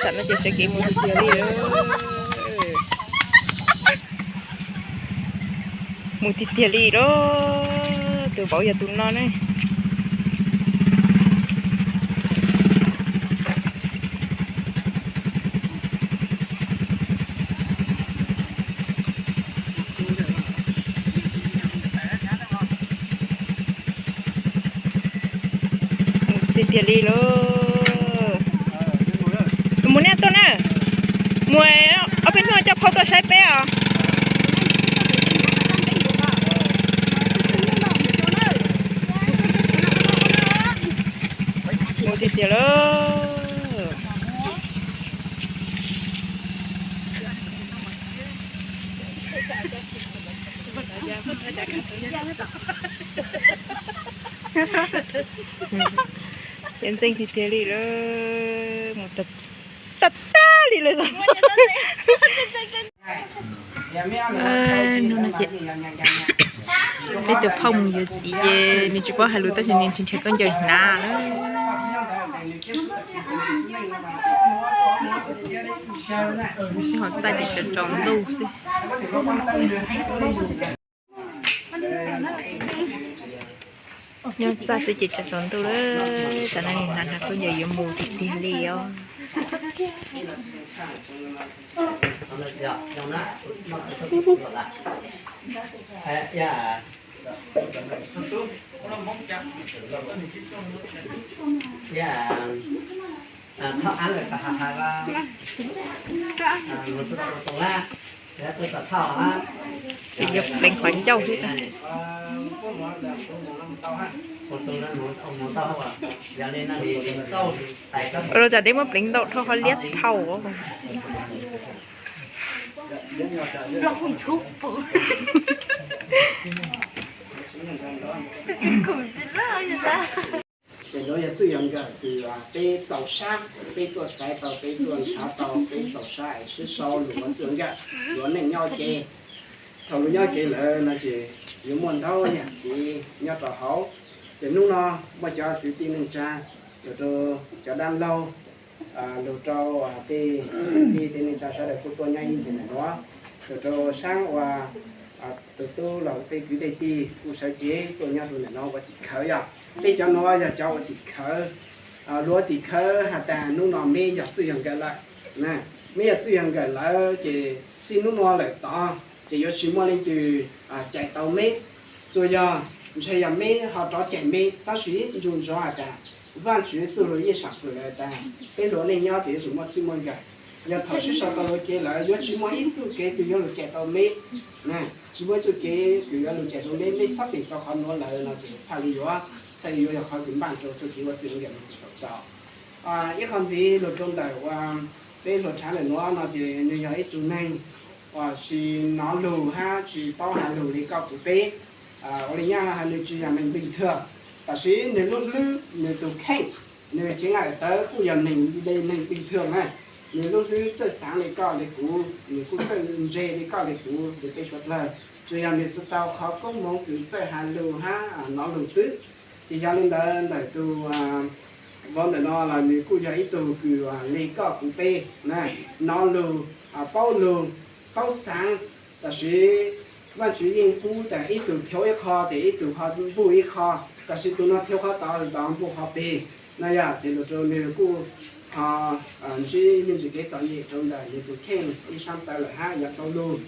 No ces sawv kev mus tiag tiag li lawm. Mus tiag tiag li lawm. Tus vauv yog tus no ne. Tiag tiag li lauj. Mus nej tuaj na. Mus ob peb hnub coj phauj tuaj saib peb os. Mus tiag tiag lauj. Ces ntxeej tiag tiag li lawm, mus tag tag li lawm. Hnub no ces peb tus phauj mus yuav txiv ces nws tsis paub hais lus tab sis nws nrhiav khaub ncaws hnav lawm. Ho txaj ces tsaus tsaus ntuj xwb. Nyob txaj xwb ces tsaus tsaus ntuj lawm, tam no nws hnav hnav khaub ncaws yuav mus tiag tiag li os. Ces yog pleev qhov ncauj xwb. Ua rau cas deb muab pleev ntau dhau qhov liab dhau. Ces nuav yog txwj yog nkawm kws peb txaus sab, peb tuaj xaiv tau, peb tuaj nrhav tau, peb txaus sab es sib sau lug ua txwj ua nkawm, yuav neej nyob ua ke. Thaum lug nyob ua ke lawm no ces yuav muaj ntau yam kev nyob rau hauv. Ces hnub no muaj cov kwv tij neej tsa, lug rau cov dab laug, lug rau tej kwv tij tej neej tsa sawv daws kuj tuaj nyob ib ntsis ntawm nuav, lug rau saab uas tus tub los tej kwv tej tij kuj sawv cev tuaj nyob rau ntawm no ua tim khawv yog. Peb cov nuav yog cov ua tim khawv. Luag ua tim khawv has tas hnub no meb yog txwj yog nkawm lawm. Meb yog txwj yog nkawm lawm ces txij hnub no lawm tod ces yuav tsis muaj leej twg cais tau meb. Tsuas yog ntshe yog meb ho rov cais meb, tab sis ncu ntsoov has tas Vaajtswv txuj lug yeej sam fwm lawm tas peb luag neej nyob ces yuav tsum muaj txwj muaj nkawm. Yog thaum sib sau tau lug ua ke lawm yuav tsis muaj ib txuj kev twg yuav lug cais tau meb. Tsis muaj ib txuj kev kws yuav lug cais tau meb, meb xab tim tau qhov nuav lawm no ces txhaj li yuav, txhaj li yuav yog qhov kws npaj rau txuj kev ua txwj ua nkawm mus txug thaum xaus. Ib qho ntxiv lug rau ntawm uas peb luag rhav ntawm nuav no ces nws yog ib tug neeg uas tsis nov lug hab tsis paub has lug li koj kuv peb. Ua li nyab has nws tsis yog neeg bình thường, tab sis nws lub hlwb nws tus kheej, nws cev nqaij daim tawv kuj yog neeg, neeg bình thường na. Nws lub hlwb txawj xaav li koj li kuv, nws kuj txawj ntse li koj li kuv li peb suav dlawg, tsuas yog nws tsis tau qhov koob hmoov kws txawj has lug hab nov lug xwb. Ces yog li ntawd ntawm tus vauv ntawm no los nws kuj yog ib tug kws li koj kuv peb na, nov lug, paub lug, paub xaav, tab sis Vaajtswv yeej pub tas ib tug thev ib qho ces ib tug ho npuj ib qho, tab sis tus no thev qhov tod, tus tod npuj qhov peg. No yog ces lug rau nws kuj ho ntsib me ntsis kev txom nyem rau ntawm nws tus kheej ib sab taw lawm hab yuav tau lug.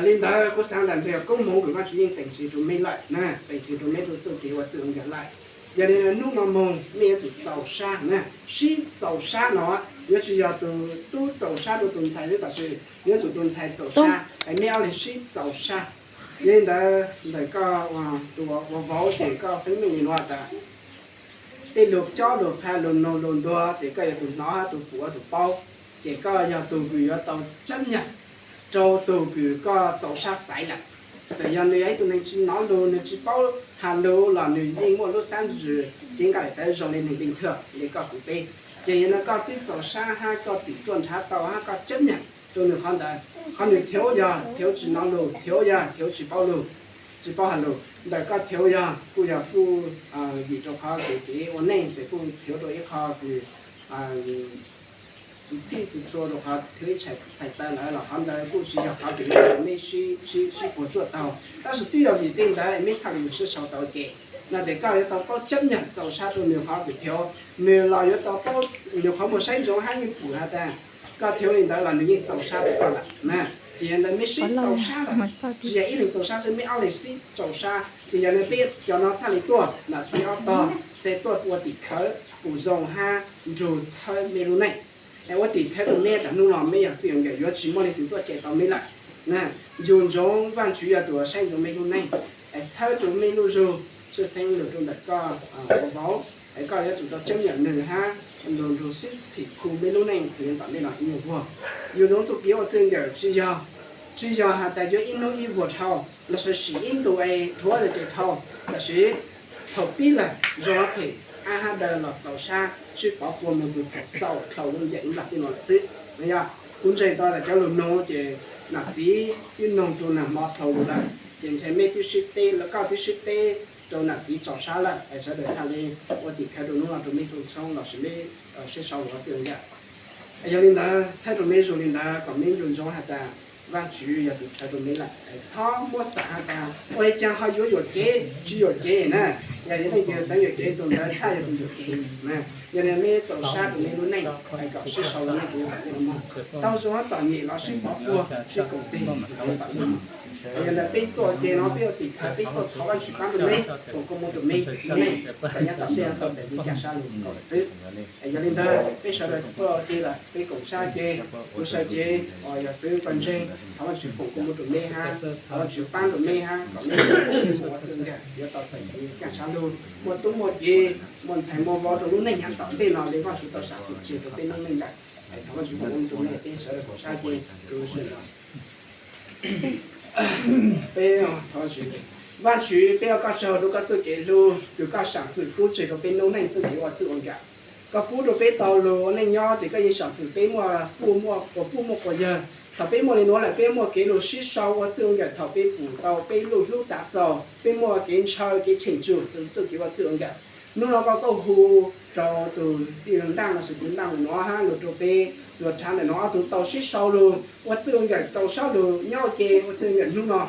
Li ntawd kuv xaav tas ntshe yog koob hmoov kws Vaajtswv yeej teem tseg rau meb lawm na, teem tseg rau meb txuj kev ua txwj ua nkawm lawm. Yog li hnub no moog mej yuav tsum txaus sab na, sib txaus sab no, yuav tsis yog tus tub txaus sab rau tus ntxhais xwb, tab sis yuav tsum tus ntxhais txaus sab es meb ob leeg sib txaus sab. Yog li ntawd ntawm koj tus vauv ces koj feeb meej li no tas tej lug cob lug qha lug nug lug ntuag ces koj yog tus hnov hab tus pum hab tus paub, ces koj yog tug kws yuav tau ceeb nyam rau tug kws koj txaus sab xaiv lawm. Txawm yog nws yog ib tug neeg tsis nov lug, nws tsis paub has lug los nws yeej muaj lub sab ntsws cev nqaij daim tawv zoo li neeg bình thường li koj kuv peb. Ces yog no koj twb txaus sab hab koj tim tuaj nrhav tau hab koj ceeb nyam rau nws qhov ntawd. Qhov nws thev yog thev tsis nov lug, thev yog thev tsis paub lug, tsis paub has lug. Ntawm koj thev yog kuj yog kuj vim rau qhov kev ua neej ces kuj thev rau ib qho kws txwv txhij txwv txhua rau qhov thwv ib txhais taw lawm los qhov ntawd kuj tsis yog qhov kev mej sib puas tsuaj taug, tab sis twb yog vim tej ntawd mej txhaj li mus sib sau tau ua ke. No ces koj yuav tau paub ceeb nyam txaus sab rau nws qhov vim tias nws los yuav tau paub nws qhov muag saib ntsoov hab yeej pum has tas koj thwv li ntawd los nws yeej txaus sab rau koj lawm na. Ces yog ntawd mej sib txaus sab lawm, tsis yog ib leeg txaus sab xwb, mej ob leeg sib txaus sab, ces yog li peb cov no txhaj li tuaj nam txiv ob tog, txhaj tuaj ua tim khawv pum zoo hab nrug txhawb mej lub neej. Es ua tim khawv rau mej tas hnub no mej yog txwj nkawm yuav tsis muaj leej twg tuaj cem tau mej lawm. Yug ntsoov Vaajtswv yog tus uas saib ntsoov mej lub neej, es txhawb rau mej lub zug, tshwj xeeb lug rau ntawm koj ua vauv, es koj yuav tsum tau ceeb nyam nws hab nrug nrug sib txhim khu mej lub neej puag tom ntej no ib nyuag vuag. Yug ntsoov txuj kev ua txwj nkawm tsis yog, tsis yog has tas yuav ib hnub ib vuag dhau, los sis sim ib ntu es dhuav lawm ces dhau, tab sis thaum pib lawm zoo phem, ab hab daw los txaus sab sib pov puag moog txug thaum xaus dhau lub ncaim lub nplaj teb no lawm xwb. Yog kuv ntseeg tau tas cov lug nug ces nam txiv twb noog rua nag hmo dhau lug lawm, ces ntshe mej twb sib teb, koj twb sib teb rau nam txiv txaus sab lawm, es sawv daws txhaj li ua tim khawv rau hnub no rau mej tug tshoob los sis mej sib sau ua txwj nkawm. Yog li ntawd txhawb rau mej zug li ntawd kom mej nco ntsoov has tas Vaajtswv yog tus tshawb rau mej lawm, txhob muab xav has tas ua li cas ho yuav yuam kev tsis yuam kev na. Yog li leej twg xav yuam kev tus ntawd txhaj yog tus yuam kev. Yog li mej txaus sab rau mej lub neej, kom sib sau lub neej rau yav tom ntej no moog. Tau zoo txom nyem los sib pov puag sib koom tig rau yav tom ntej no. Yog li peb tuaj ua ke no peb ua tim khawv peb tuaj thov Vaajtswv paab rau mej, foom koob moov rau mej lub neej kom yav tom ntej no tau txais kev kaaj sab lug kom lawm xwb. Yog li ntawd peb sawv daws tuaj ua ke lawm peb koom sab ke, kuv sawv cev uas yog xwb pawg ntseeg, thov Vaajtswv foom koob moov rau mej hab thov Vaajtswv paab rau mej hab kom mej ua txwj nkawm yuav tau txais kev kaaj sab lug, muaj tub muaj ki, muaj ntxhais muaj vauv rau lub neej yav tom ntej no li Vaajtswv tau sam fwm tseg rau peb lub neej lawm. Thov Vaajtswv foom koob moov rau mej, peb sawv daws koom sab ke rau lub sij hawm no. Peb, Vaajtswv, peb ua koj tsaug rau koj txuj kev hlub kws koj sam fwm pub tseg rau peb lub neej txuj kev ua txwj ua nkawm. Koj pub rau peb tau lug ua neej nyob ces koj yeej sam fwm peb muaj puj muaj quas, puj muaj quas yawg. Thaum peb muaj li nuav lawm peb muaj kev lug sib sau ua txwj ua nkawm thaum peb pum tau peb lub hlub tav txaus, peb muaj kev ntshaw kev cheem tsum rau txuj kev ua txwj ua nkawm. Hnub no koj kuj hu rau tug tij laug Ntaj lossis tug Ntaj nuav hab lug rau peb, luag rhav ntawm nuav ob tug tau sib sau lug ua txwj ua nkawm txaus sab lug nyob ua ke ua txwj ua nkawm hnub no.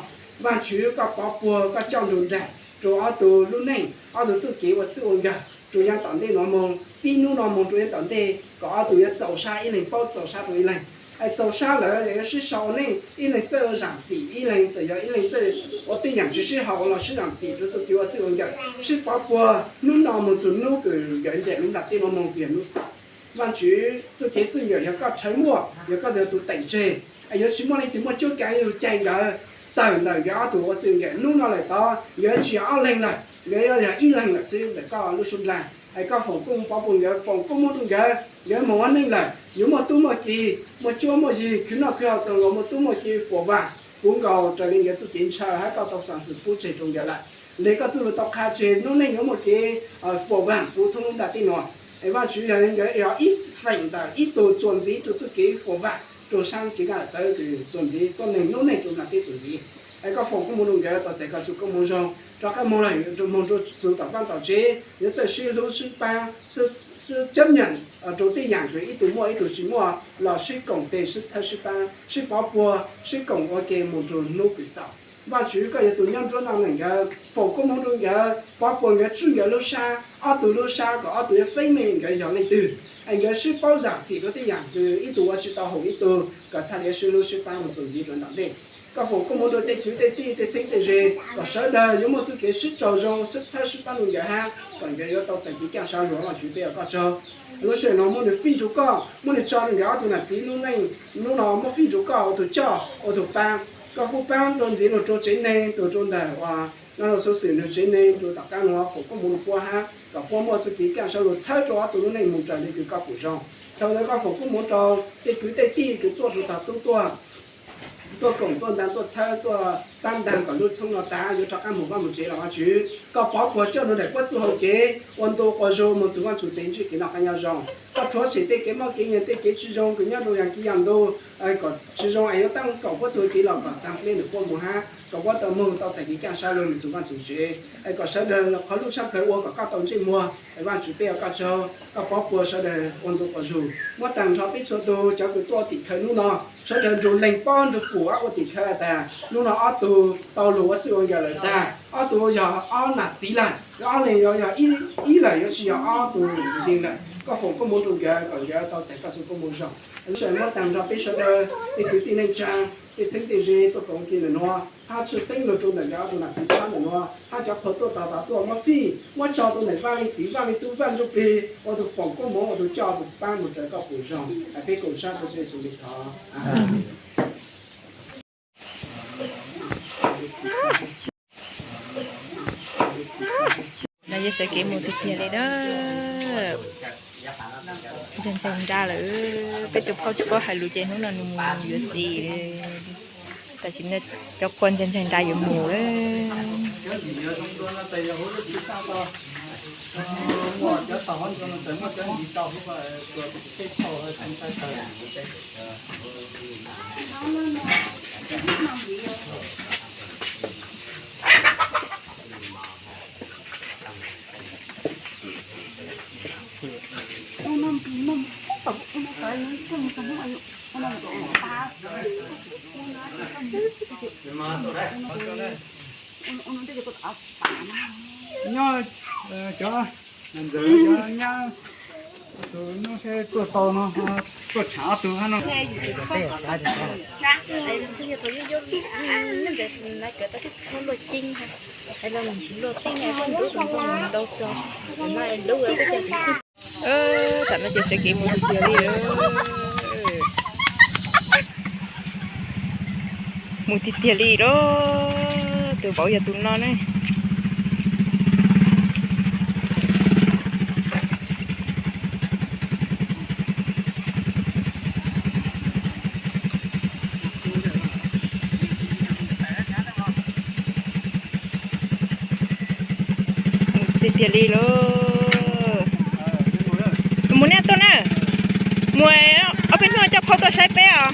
Vaajtswv koj pov puag koj coj nrug nraim rau ob tug lub neej, ob tug txuj kev ua txwj ua nkawm rau yav tom ntej nuav moog, pib hnub no moog rau yav tom ntej kom ob tug yuav txaus sab ib leeg paub txaus sab rau ib leeg. Es txaus sab lawm yog yuav sib sau ua neej, ib leeg txawj zaam txim ib leeg, txawm yog ib leeg txawj ua tej yaam tsis sib haum los sib zaam txim rau txuj kev ua txwj ua nkawm, sib pov puag hnub no moog txug hnub kws nkawd ncaim lub nplaj teb nuav moog kws yog hnub xaus. Vaajtswv txuj kev txwj nkawm yog koj rhawv muaj, yog koj tug teem tseg, es yuav tsis muaj leej twg muaj cuab kav yug caij nkawd tawm ntawm nkawd ob tug ua txwj nkawm. Hnub no lawm tod nkawd tsis yog ob leeg lawm, nkawd yuav yog ib leeg lawm xwb ntawm koj lub suab nraag. Es koj foom koob moov pov puag nkawd, foom koob moov rau nkawd, nkawd moog ua neej lawm yuav muaj tub muaj ki, muaj cuab muaj yig, khwv noj khwv haus txaus nkaus, muaj tub muaj ki fuam vaam puv nkaus raws li nkawd txuj kev ntshaw hab koj tau sam fwm pub tseg rau nkawd lawm. Le koj txuj lug tau qha tseg lub neej yuav muaj kev fuam vaam puv thoob lub nplaj teb nuav. Es Vaajtswv yog li nkawd yog ib feem ntawm ib tug txuas ntxiv rau txuj kev fuam vaam rau saab ci naj tawv kws txuas ntxiv tuab neeg lub neej rau nplaj teb txuas ntxiv. Es koj foom koob moov rau nkawd tau txais koj txuj koob moov zoo rov qab moog lawm moog rua txug tom vaaj tom tsev, yuav txawj sib hlub sib paab, sib ceeb nyeem rau tej yaam kws ib tug muaj ib tug tsis muaj los sib koom tes sib txhawb sib paab, sib pov puag, sib koom ua ke moog rua hnub kws xaus. Vaajtswv koj yog tug nyob nruab nrog nkawd, foom koob moov rau nkawd, pov puag nkawd, tswj nkawd lub sab, ob tug lub sab kom ob tug yuav feeb meej nkawd yog leej twg, es nkawd sib paub zaam txim rau tej yaam kws ib tug ua tsis tau haum ib tug kom txhaj li sib hlub sib paab moog txuas ntxiv rua tom ntej. Koj foom koob moov rau tej kwv tej tij tej txheeb tej ze kom sawv daws yuav muaj txuj kev sib raug zoo sib txhawb sib paab rau nkawd hab kom nkawd yuav tau txais kev kaaj sab lug. Vaajtswv peb ua koj tsaug, lub sij hawm no muab nws fij rua koj, muab nws tso rua nkawd ob tug nam txiv lub neej, hnub no muab fij rua koj ua tug coj ua tug paab. Koj kuj paab rua ntxiv lug rua tsev neeg tug rua ntawm uas naj lug xov xwm nws tsev neeg rua tom qab nuav, foom koob moov rua puab hab kom puab muaj txuj kev kaaj sab lug txhawb rua ob tug lub neej moog raws li kws koj pum zoo. Thaus ntawd koj foom koob moov rau tej kwv tej tij kws tuaj rua tog tub tuaj, tuaj koom tuaj ntaag tuaj txhawb tuaj Tab ntag kom lub tshoob no tas yuav rov qab mus vaj mus tsev los Vajtswv, koj pov puag coj nws daim quab txuj hau kev ua ntu quas zug mus txug Vajtswv tsev ntsib kev noj qab nyob zoo. Koj rhuav tshem tej kev mob kev nyiam tej kev tsis zoo kws nyob rau yam kiv yam ntu kom tsis zoo es yuav tab kaum quab txuj hau kev los kom txav nplej nws quaj mus hab kom puab tau moog tau txais kev caj sab lug mus txug Vajtswv tsev. Kom sawv daws qhov lub tshab plawg ua kom koj tau ntsej muag. Vajtswv peb ua koj tsaug, koj pov puag sawv daws ua ntu quas zug. Muab taag nrho peb txhua tug cov kws tuaj ua tim khawv hnub no, sawv daws nrug leeg pob nrug pum ua tim khawv tas hnub no ob tug tau lug ua txwj ua nkawm lawm tag, ob tug yog ob nam txiv lawm, ob leeg yuav yog ib lawm, yuav tsis yog ob tug zig lawm. Koj foom koob moov rau nkawd kom nkawd tau txais koj txuj koob moov zoo. Lub sij hawm muab taag nrho peb sawv daws tej kwv tij neej tsaa, tej txheeb tej ze tuaj koom kiag ntawm nuav, hab tshwj xeeb lug rau ntawm nkawd ob tug nam txiv tshab ntawm nuav, hab cov qhua tuaj tog tas tuaj muab fij muab tso rau ntawm Vaaj Leej Txiv, Vaaj Leej Tub, Vaaj Ntsuj Plig ua tug foom koob moov ua tug coj ua tug pab moog raws koj pum zog. Peb koom sab rua Yexus le thov. No yog sawv kev mus tiag tiag li na. Ntseeg ntseeg nra lawm, peb tus phauj tsis paub hais lus ces hnub no nws mus yuav txiv. Tam sim no cov qhua ntseeg ntseeg nra yuav mus lawm. Nyob cov ntxawm cov nyab, tus no tuaj tau no, tuaj tsham ob tug hab no. Tam no ces sawv kev mus tiag tiag li lawm. Mus tiag tiag li lawm, tus vauv yog tus no ne. Mus tiag tiag li lawm. Mus nej tuaj na. Mus ob peb hnub coj phauj tuaj saib peb os.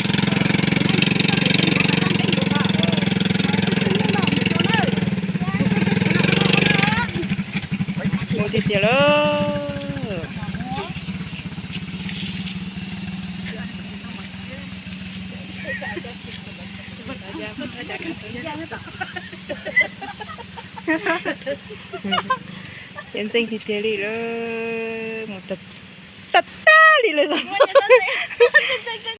Mus tiag tiag lawm. Yog ntxeeg tiag tiag li lawm, mus tag tag li lawm.